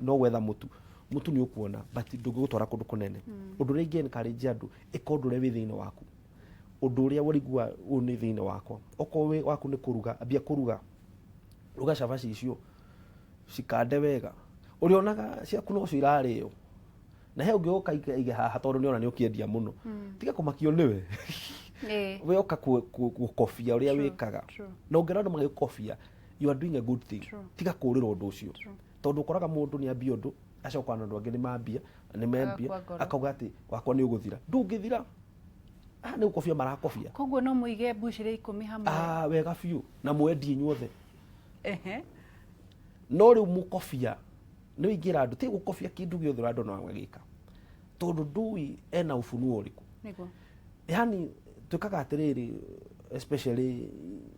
no gwetha mũtu, mũtu nĩ ũkuona, but ndũngĩgũtwara kũndũ kũnene. Ũndũ ũrĩa ingĩ encourage andũ, ĩka ũndũ ũrĩa wĩ thĩinĩ waku, ũndũ ũrĩa ũraigua ũyũ nĩ thĩinĩ wakwa. Okorwo wĩ waku nĩ kũruga, ambia kũruga, ruga cabaci icio, cikande wega, ũrĩonaga ciaku nocio irarĩo, na he ũngĩ ũka aige haha tondũ nĩona nĩ ũkĩendia mũno. Tiga kũmakio nĩwe. We oka gũkobia ũrĩa wĩkaga. Na ũngĩona andũ magĩkobia, you are doing a good thing. Tiga kũrĩra ũndũ ũcio, tondũ ũkoraga mũndũ nĩ ambia ũndũ, acoka na andũ angĩ nĩ mambia, nĩ mambia. Agakua ngoro. Akauga atĩ wakwa nĩ ũgũthira. Ndũngĩthira, haha nĩ gũkobia marakobia. Koguo no mũige mbucĩrĩ 10 hamwe? Ah, wega biũ, na mwendie inyuothe. No rĩu mũkobia nĩ ũingĩra andũ, ti gũkobia kĩndũ gĩothe ũrĩa andũ no magĩka, tondũ ndũĩ ena ũbunuo ũrĩkũ. Yani twĩkaga atĩrĩrĩ, especially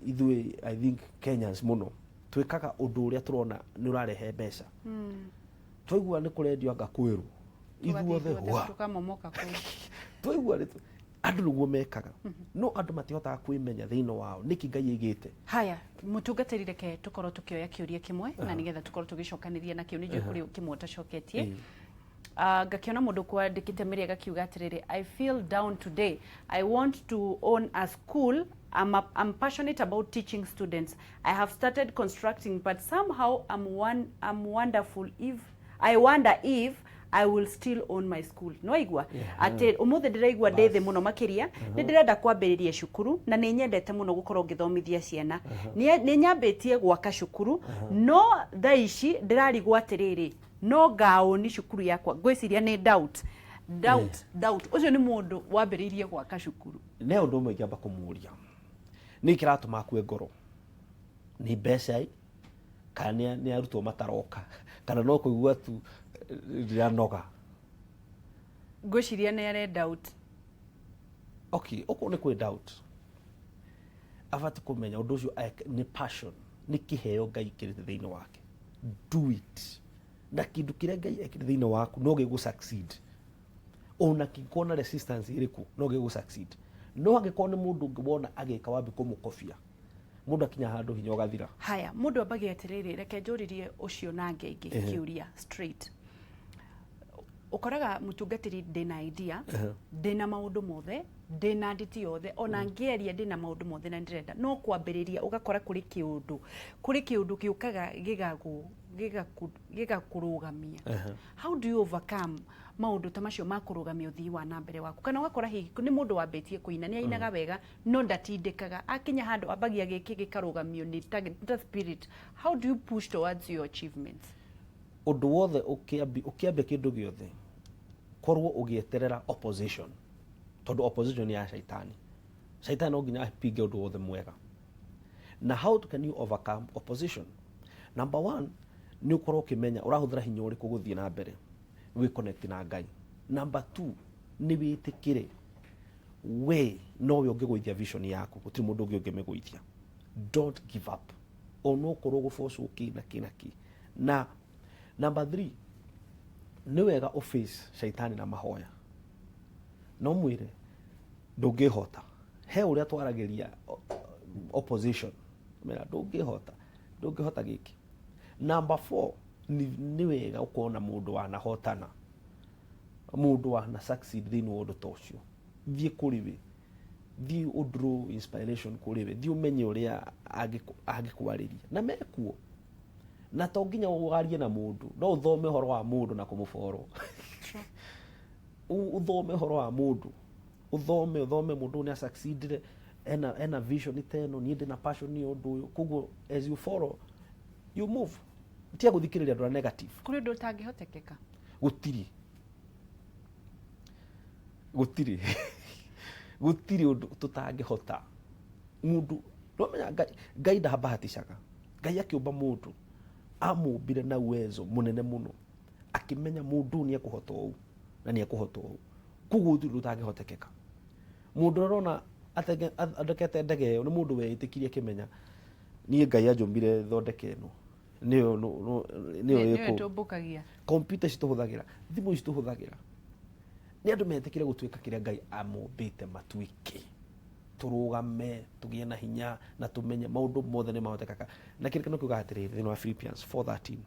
ithuĩ, I think Kenyans mũno, twĩkaga ũndũ ũrĩa tũrona nĩ ũrarehe mbeca. Twaigua nĩ kũrendio anga kwĩrwo ithuothe hwa. Tukamomoka kũu. Twaigua nĩ andũ nĩguo mekaga, no andũ matihotaga kwĩmenya thĩinĩ wao nĩkĩ Ngai aigĩte. Haya, mũtungatĩri, reke tũkorwo tũkĩoya kĩũria kĩmwe na nĩgetha tũkorwo tũgĩcokanĩria nakĩo. Nĩ njũĩ kũrĩ kĩmwe ũtacoketie. Ngakĩona mũndũ kwandĩkĩte mĩrĩ agakiuga atĩrĩrĩ, "I feel down today. I want to own a school. I'm passionate about teaching students. I have started constructing, but somehow I'm wonderful if I wonder if I will still own my school." No aigua atĩ ũmũthĩ ndĩraigua ndĩ thĩ mũno makĩria, nĩ ndĩrenda kwambĩrĩria cukuru na nĩ nyendete mũno gũkorwo ngĩthomithia ciana. Nĩ nyambĩtie gwaka cukuru, no thaa ici ndĩrarigwo atĩrĩrĩ, no ngaũni cukuru yakwa? Ngwĩciria nĩ doubt, doubt, doubt. Ũcio nĩ mũndũ wambĩrĩirie gwaka cukuru. Nĩ ũndũ ũmwe ingĩamba kũmũria, nĩ kĩratũma akue ngoro? Nĩ mbeca ĩ, kana nĩ arutwo mataroka, kana no kũigua tu ndĩranoga? Ngwĩciria nĩ are doubt. Okay, okorwo nĩ kwĩ doubt, abati kũmenya ũndũ ũcio nĩ passion, nĩ kĩheo Ngai ĩkĩrĩte thĩinĩ wake. Do it. Na kĩndũ kĩrĩa Ngai ekĩrĩte thĩinĩ waku no gĩgũ succeed, ona kĩngĩkorwo na resistance ĩrĩkũ, no gĩgũ succeed. No angĩkorwo nĩ mũndũ ũngĩ wona agĩka, wambi kũmũkobia, mũndũ akinya handũ hinya ũgathira. Haya, mũndũ ambagia atĩrĩrĩ, reke njũririe ũcio nange ingĩ kĩũria straight. Ũkoraga, mũtungatĩri, ndĩna idea, ndĩna maũndũ mothe, ndĩna nditi yothe, ona ngĩaria ndĩna maũndũ mothe na ndĩrenda no kwambĩrĩria, ũgakora kũrĩ kĩũndũ gĩũkaga gĩgakũrũgamia. How do you overcome maũndũ ta macio ma kũrũgamia ũthii wa na mbere waku? Kana ũgakora hihi nĩ mũndũ wambĩtie kũina, nĩ ainaga wega, no ndatindĩkaga, akinya handũ ambagia gĩkĩ gĩkarũgamio nĩ ta spirit. How do you push towards your achievements? Ũndũ wothe ũkĩambia kĩndũ gĩothe, korwo ũgĩeterera opposition, tondũ opposition nĩ ya shaitani. Shaitani no nginya apinge ũndũ wothe mwega. Na how can you overcome opposition? Number one, nĩ ũkorwo ũkĩmenya ũrahũthĩra hinya ũrĩkũ gũthiĩ na mbere, wĩ connect na Ngai. Number two, nĩ wĩtĩkĩre we nowe ũngĩgũithia vision yaku, gũtirĩ mũndũ ũngĩ ũngĩmĩgũithia. Don't give up ona ũkorwo gũbocwo kĩ na kĩ na kĩ. Na number three, nĩ wega ũface shaitani na mahoya, no mwĩre ndũngĩhota. He ũrĩa twaragĩria opposition, mera ndũngĩhota, ndũngĩhota gĩkĩ. Number four, nĩ wega ũkorwo na mũndũ wanahotana, mũndũ wana succeed thĩinĩ wa ũndũ ta ũcio. Thiĩ kũrĩ we, thiĩ ũdraw inspiration kũrĩ we, thiĩ ũmenye ũrĩa angĩkwarĩria na mekuo. Na to nginya warie na mũndũ, no ũthome ũhoro wa mũndũ na kũmũboro. Ũthome ũhoro wa mũndũ, ũthome mũndũ ũyũ nĩ asucceedire, ena vision ta ĩno, niĩ ndĩna passion ya ũndũ ũyũ. Koguo as you follow, you move. Tiga gũthikĩrĩria andũ arĩa negative. Kũrĩ ũndũ ũtangĩhotekeka? Gũtirĩ, gũtirĩ, gũtirĩ ũndũ tũtangĩhota. Mũndũ nomenya Ngai, Ngai ndambahaticaga. Ngai akĩũmba mũndũ amũmbire na uwezo mũnene mũno, akĩmenya mũndũ ũyũ nĩ ekũhota ũũ na nĩ ekũhota ũũ, koguo gũtirĩ ũndũ ũtangĩhotekeka. Mũndũ ũrĩa ũrona athondekete ndege ĩyo nĩ mũndũ weĩtĩkirie akĩmenya niĩ Ngai anjũmbire thondeke ĩno, nĩyo nĩyo nĩyo ĩkũ ĩtũmbũkagia. Kompiuta ici tũhũthagĩra, thimũ ici tũhũthagĩra, nĩ andũ metĩkire gũtuĩka kĩrĩa Ngai amombĩte matuĩke. Tũrũgame, tũgĩe na hinya na tũmenye maũndũ mothe nĩ mahotekeka. Na kĩrĩkanĩro kiugaga atĩrĩrĩ thĩinĩ wa Philippians 4:13,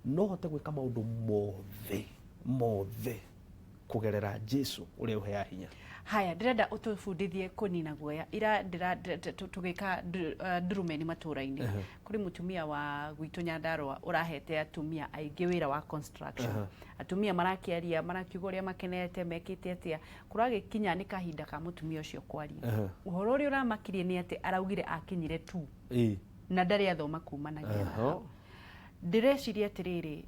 no hote gwĩka maũndũ mothe mothe kũgerera Jesu ũrĩa ũheaga hinya. Haya, ndĩrenda ũtũbundithie kũnina guoya. Ira tũgĩka ndurumeni matũra-inĩ, kũrĩ mũtumia wa gwitũ Nyandarũa ũrahete atumia aingĩ wĩra wa construction. Atumia marakĩaria, marakiuga ũrĩa makenete, mekĩte atĩa. Kũragĩkinya nĩ kahinda ka mũtumia ũcio kwaria. Ũhoro ũrĩa ũramakirie nĩ atĩ araugire akinyire tu na ndarĩ athoma kumanagia na hau. Ndĩreciria atĩrĩrĩ,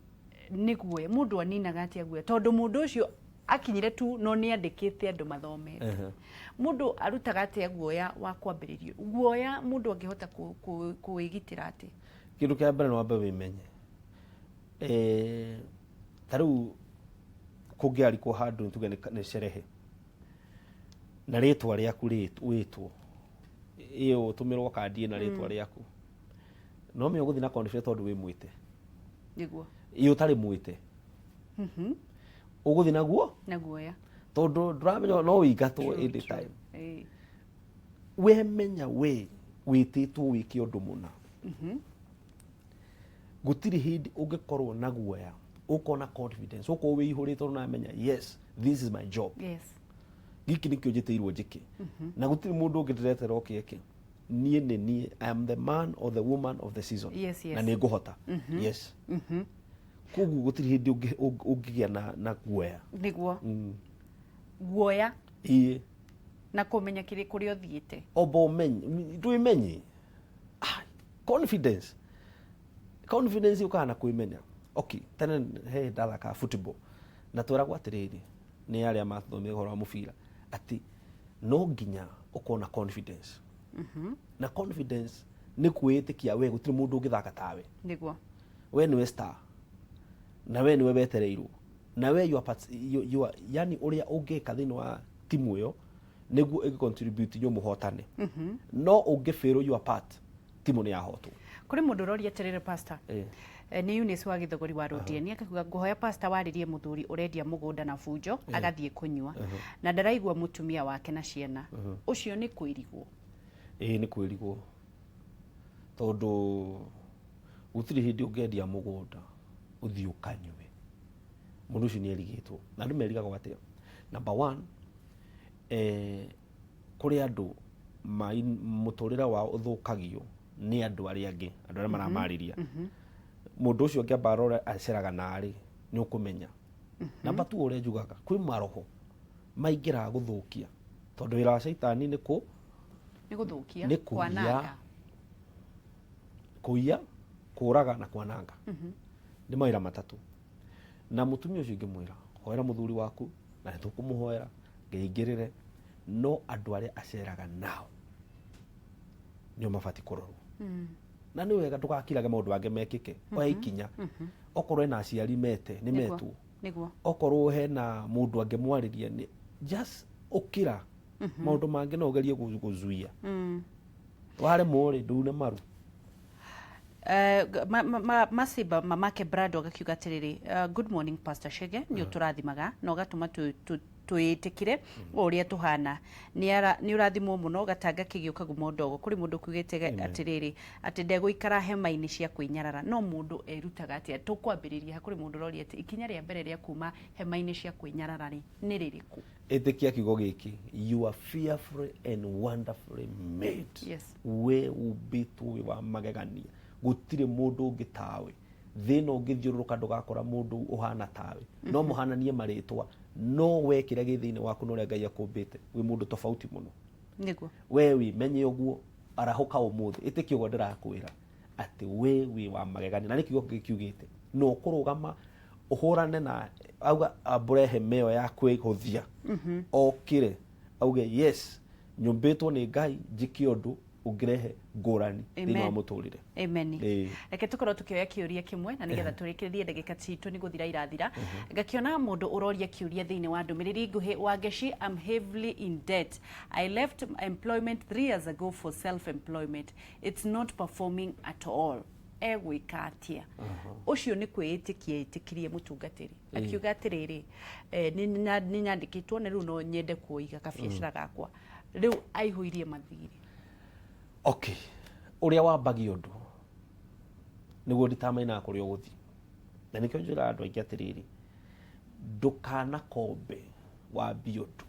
nĩ guoya, mũndũ aninaga atĩa guoya? Tondũ mũndũ ũcio akinyire tu no nĩ andĩkĩte andũ mathomete. Mũndũ arutaga atĩa guoya wa kwambĩrĩrio? Guoya mũndũ angĩhota kũwĩgitĩra atĩa? Kĩndũ kĩa mbere nĩ wambe wĩmenye. Ta rĩu kũngĩarikwo handũ tuge nĩ sherehe na rĩtwa rĩaku wĩtwo, ĩyo ũtũmĩrwo kandi ĩna rĩtwa rĩaku, no menya ũgũthiĩ na confidence tondũ wĩ mwĩte. Ĩ ũtarĩ mwĩte, ũgũthiĩ naguo na guoya, tondũ ndũramenya no wĩingatwo any time. Wemenya we wĩtĩtwo wĩke ũndũ mũna, gũtirĩ hĩndĩ ũngĩkorwo na guoya, ũkorwo na confidence, ũkorwo wĩihũrĩte ũramenya yes, this is my job. Gĩkĩ nĩkĩo njĩtĩirwo njĩke, na gũtirĩ mũndũ ũngĩ ndĩretera oke eke. Niĩ nĩ niĩ, I am the man or the woman of the season. Na nĩ ngũhota. Yes. Koguo gũtirĩ hĩndĩ ũngĩgĩa na guoya. Nĩguo. Guoya. Na kũmenya kĩrĩa kũrĩa ũthiĩte. Omba ũmenye, ndwĩmenye. Confidence. Confidence yũkaga na kwĩmenya. Okay, tene he ndathakaga football. Na tweragwo atĩrĩrĩ, nĩ arĩa mathomeire ũhoro wa mũbira, atĩ no nginya ũkorwo na confidence. Na confidence nĩ kwĩĩtĩkia we gũtirĩ mũndũ ũngĩthaka tawe. We nĩwe star. Na we nĩwe wetereirwo. Na we you are part, you, you are, yani ũrĩa ũngĩka thĩinĩ wa timu ĩyo nĩguo ĩgĩ contribute inyuĩ mũhotane. No ũngĩ fail your part, timu nĩ yahotwo. Kũrĩ mũndũ ũroria atĩrĩrĩ, pastor. Nĩ Eunice wa Gĩthogori wa Rũndieni, akakuga ngũhoya pastor warĩrie mũthuri ũrendia mũgũnda na bunjo agathiĩ kũnyua na ndaraigua mũtumia wake na ciana. Ũcio nĩ kwĩrigwo? Ĩĩ, nĩ kwĩrigwo, tondũ gũtirĩ hĩndĩ ũngĩendia mũgũnda ũthiĩ ũkanyue. Mũndũ ũcio nĩ erigĩtwo. Na andũ merigagwo atĩa? Number one, kũrĩ andũ mũtũrĩre wao ũthũkagio nĩ andũ arĩa angĩ, andũ arĩa maramarĩria. Mũndũ ũcio ũngĩamba arore aceraga narĩ, nĩ ũkũmenya. Number two, ũrĩa njugaga, kwĩ maroho maingĩraga gũthũkia, tondũ wĩra wa caitani nĩ kũ? Nĩ gũthũkia, Nĩ kũiya. kwananga. Kũiya, kũraga na kwananga. Nĩ mawĩra matatũ. Na mũtumia ũcio ingĩmwĩra, hoera mũthuri waku, na nĩ tũkũmũhoera, Ngai aingĩrĩre, no andũ arĩa aceraga nao nĩo mabatiĩ kũrorwo. Na nĩ wega ndũgakirage maũndũ mangĩ mekĩke, oya ikinya. Okorwo hena aciari mete, nĩ metwo. Okorwo hena mũndũ angĩmwarĩria, nĩ just ũkĩra. Maũndũ mangĩ no ũgerie gũzuia. Waremwo rĩ, ndune maru. Masiba mamake Brado agakiuga atĩrĩrĩ, good morning Pastor Chege, nĩ ũtũrathimaga na ũgatũma twĩtĩkĩre o ũrĩa tũhana. Nĩ ũrathimwo mũno gatanga kĩgĩũka gumo ndogo. Kũrĩ mũndũ ũkiugĩte atĩrĩrĩ, atĩ ndegũikara hema-inĩ cia kwĩnyarara, no mũndũ erutaga atĩa? Tũkwambĩrĩria ha? Kũrĩ mũndũ ũroria atĩ ikinya rĩa mbere rĩa kuma hema-inĩ cia kwĩnyarara rĩ, nĩ rĩrĩkũ? Ĩtĩkia kiugo gĩkĩ, you are fearfully and wonderfully made. We ũmbĩtwo wĩ wa magegania, gũtirĩ mũndũ ũngĩ tawe. Thĩ ĩno ũngĩthiũrũrũka ndũgakora mũndũ ũhana tawe. No mũhananie marĩtwa, no we kĩrĩa gĩ thĩinĩ waku na ũrĩa Ngai akũmbĩte, wĩ mũndũ tofauti mũno. We wĩmenye ũguo, arahũka ũmũthĩ, ĩtĩkia ũguo ndĩrakwĩra. Atĩ we wĩ wa magegania, na nĩ kiugo kĩngĩ kiugĩte no ũkũrũgama ũhũrane na auga ambũre hema ĩyo ya kwĩhũthia, okĩre auge, "Yes, nyũmbĩtwo nĩ Ngai njĩke ũndũ ũngĩrehe ngũrani thĩinĩ wa Amen. mũtũrĩre." Amen. Ĩĩ. Reke tũkorwo tũkĩoya kĩũria kĩmwe na nĩgetha tũrĩkĩrĩrie, ndagĩka citũ nĩ gũthira irathira. Ngakĩona mũndũ ũroria kĩũria thĩinĩ wa ndũmĩrĩri nguhĩ: "Wangeshi, I'm heavily in debt. I left employment 3 years ago for self employment. It's not performing at all. Egwĩka atĩa?" Ũcio nĩ kwĩĩtĩkia ĩtĩkirie mũtungatĩri, akiuga atĩrĩrĩ, nĩ nyandĩkĩtwo na rĩu no nyende kuiga kabiacara gakwa, rĩu aihũirie mathirĩ. Okay, ũrĩa wambagia ũndũ nĩguo nditamainaga kũrĩa ũgũthiĩ, na nĩkĩo njĩraga andũ aingĩ atĩrĩrĩ, ndũkanakombe wambie ũndũ.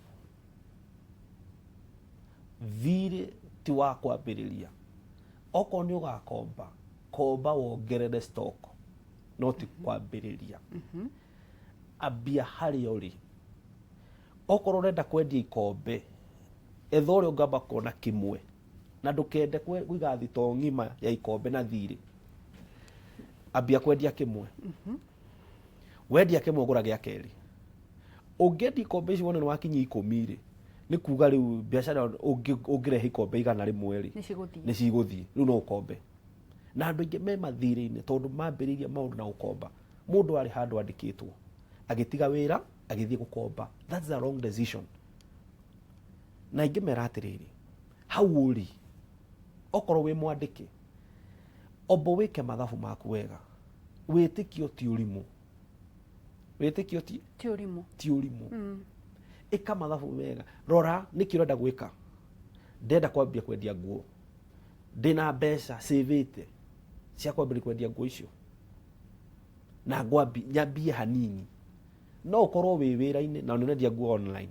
Thirĩ ti wa kwambĩrĩria. Okorwo nĩ ũgakomba, komba wongerere stock, no ti kwambĩrĩria. Ambia harĩa ũrĩ. Okorwo ũrenda kwendia ikombe, etha ũrĩa ũngĩamba kuona kĩmwe, na ndũkende kũiga thitoo ng'ima ya ikombe na thirĩ. Ambia kwendia kĩmwe. Wendia kĩmwe, gũra gĩa kerĩ. Ũngĩendia ikombe ici wone nĩ wakinyia 10 rĩ, nĩ kuga rĩu biacara ĩyo ũngĩrehe ikombe 100 rĩ, Nĩ cigũthiĩ. Nĩ cigũthiĩ. Rĩu no ũkombe. Na andũ aingĩ me mathirĩ-inĩ tondũ mambĩrĩirie maũndũ na gũkomba. Mũndũ arĩ handũ andĩkĩtwo, agĩtiga wĩra, agĩthiĩ gũkomba. That's a wrong decision. Na ingĩmera atĩrĩrĩ, hau ũrĩ, okorwo wĩ mwandĩke, ombo wĩke mathabu maku wega. Wĩtĩkio ti ũrimũ. Wĩtĩkio ti Ti ũrimũ. Ti ũrimũ. Ĩka mathabu mega, rora nĩkĩ ũrenda gwĩka. Ndenda kwambia kwendia nguo, ndĩna mbeca cĩvĩte cia kwambĩrĩria kwendia nguo icio, na ngwambi nyambie hanini. No ũkorwo wĩ wĩra-inĩ na nĩ ũrendia nguo online.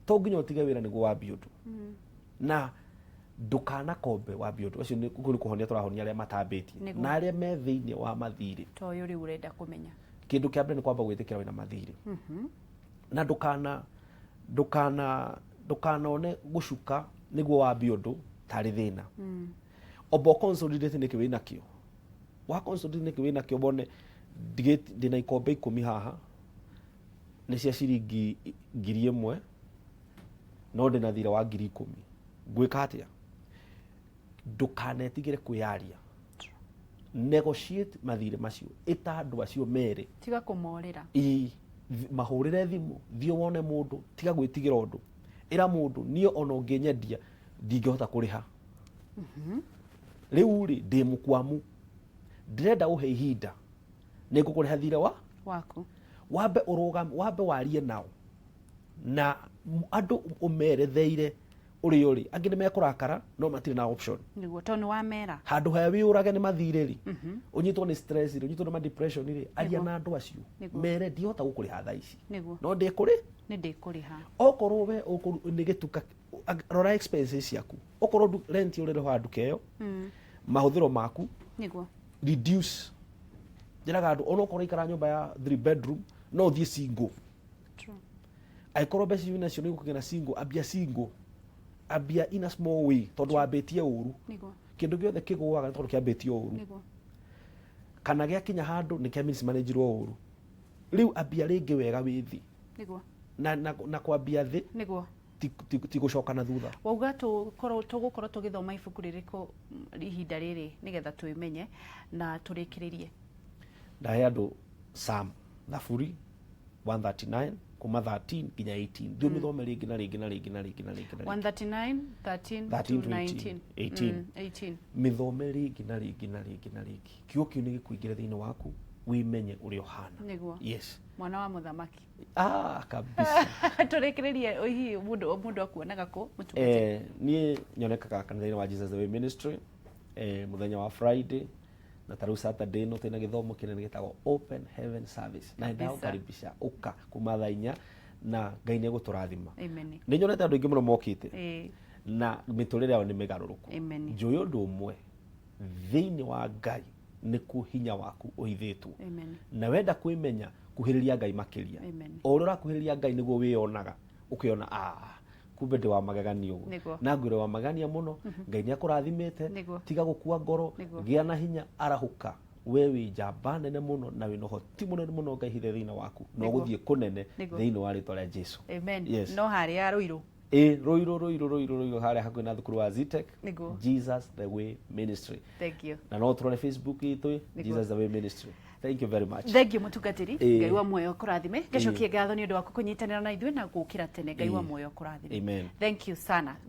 To nginya ũtige wĩra nĩguo wambie ũndũ. Na ndũkanakombe wambie ũndũ ũcio. Nĩ kũu nĩ kũhonia tũrahonia arĩa matambĩtie na arĩa me thĩinĩ wa mathirĩ. Ta ũyũ rĩu ũrenda kũmenya. Kĩndũ kĩa mbere nĩ kwamba gwĩtĩkĩra wĩna mathirĩ, na ndũkanone gũcuka nĩguo wambie ũndũ tarĩ thĩna. Omba consolidate nĩkĩ wĩnakĩo. Wa consolidate nĩkĩ wĩnakĩo, wone ndĩna ikombe 10 haha, nĩ cia ciringi 1000, no ndĩna thirĩ wa 10,000, ngwĩka atĩa? Ndũkanetigĩre kwĩyaria. Negotiate mathirĩ macio. Ĩta andũ acio merĩ. Tiga kũmorĩra. Ĩ, mahũrĩre thimũ, thiĩ wone mũndũ. Tiga gwĩtigĩra ũndũ. Ĩra mũndũ, "Niĩ ona ũngĩnyendia ndingĩhota kũrĩha rĩu rĩ, ndĩ mũkwamu, ndĩrenda ũhe ihinda, nĩ ngũkũrĩha thirĩ wa waku." Wambe ũrũgame, wambe warie nao na andũ ũmeretheire ũrĩa ũrĩ. Angĩ nĩ mekũrakara, no matirĩ na option. Nĩguo, tondũ nĩ wamera. Handũ ha wĩũrage nĩ mathirĩ rĩ, ũnyitwo nĩ stress rĩ, ũnyitwo nĩ ma depression rĩ, aria na andũ acio. Mere, "Ndihota gũkũrĩha thaa ici, no ndĩkũrĩ Nĩ ndĩkũrĩha." Okorwo we nĩ gĩtuka, rora expenses ciaku. Okorwo rent ũrĩrĩha nduka ĩyo, mahũthĩro maku, reduce. Njĩraga andũ, onokorwo ikara nyũmba ya 3 bedroom, no ũthiĩ single. Angĩkorwo mbeca icio nacio nĩ gũkĩgĩa na single, ambia single, ambia in a small way, tondũ wambĩtie ũru. Kĩndũ gĩothe kĩgũaga nĩ tondũ kĩambĩtie ũru, kana gĩakinya handũ nĩ kĩa mismanagirwo ũru. Rĩu ambia rĩngĩ wega wĩ thĩ. Na kwambia thĩ ti gũcoka na thutha. Wauga tũgũkorwo tũgĩthoma ibuku rĩrĩkũ ihinda rĩrĩ nĩgetha twĩmenye na tũrĩkĩrĩrie? Ndahe andũ Psalm, Thaburi 139 kuma 13 nginya 18. Thiĩ ũmĩthome rĩngĩ na rĩngĩ na rĩngĩ na rĩngĩ na rĩngĩ na rĩngĩ. 139 13 to 13 to 19. 18. 18. Mĩthome rĩngĩ na rĩngĩ na rĩngĩ na rĩngĩ. Kiugo kĩu nĩ gĩkũingĩre thĩinĩ waku, wĩmenye ũrĩa ũhana. Yes. Mwana wa mũthamaki. Ah, kabisa. Tũrĩkĩrĩrie, hihi mũndũ akuonaga kũ, mũtungatĩri? Niĩ nyonekaga kanitha-inĩ wa Jesus the Way Ministry mũthenya wa Friday, na tarĩu Saturday ĩno twĩna gĩthomo kĩnene gĩtagwo Open Heaven Service, na ndagũkaribisha ũka kuma thaa 4, na Ngai nĩ egũtũrathima. Amen. Nĩ nyonete andũ aingĩ mũno mokĩte na mĩtũrĩre yao nĩ mĩgarũrũku. Njũĩ ũndũ ũmwe, thĩinĩ wa Ngai nĩkuo hinya waku ũhithĩtwo. Na wenda kwĩmenya, kuhĩrĩria Ngai makĩria. Amen. O ũrĩa ũrakuhĩrĩria Ngai nĩguo wĩyonaga, ũkĩona, ah, Kumbe ndĩ wa magegania ũguo. Na ngwĩre wa magegania mũno. Ngai nĩ akũrathimĩte. Tiga gũkua ngoro. Gĩa na hinya, arahũka. We wĩ njamba nene mũno na wĩna ũhoti mũnene mũno Ngai hithe thĩinĩ waku na ũgũthiĩ kũnene thĩinĩ wa rĩtwa rĩa Jesu. Amen. Yes. No harĩa Ruiru. Ĩ, Ruiru, Ruiru, Ruiru, Ruiru, harĩa hakuhĩ na thukuru wa Zetech. Jesus the Way Ministry. Thank you. Na no tũrore Facebook itũ, Jesus the Way Ministry. Thank you very much. Thank you, mũtungatĩri. Ngai wa muoyo kũrathime. Ngacokie ngatho nĩ ũndũ waku kũnyitanĩra na ithuĩ na gũkĩra tene. Ngai wa muoyo kũrathime. Amen. Thank you sana.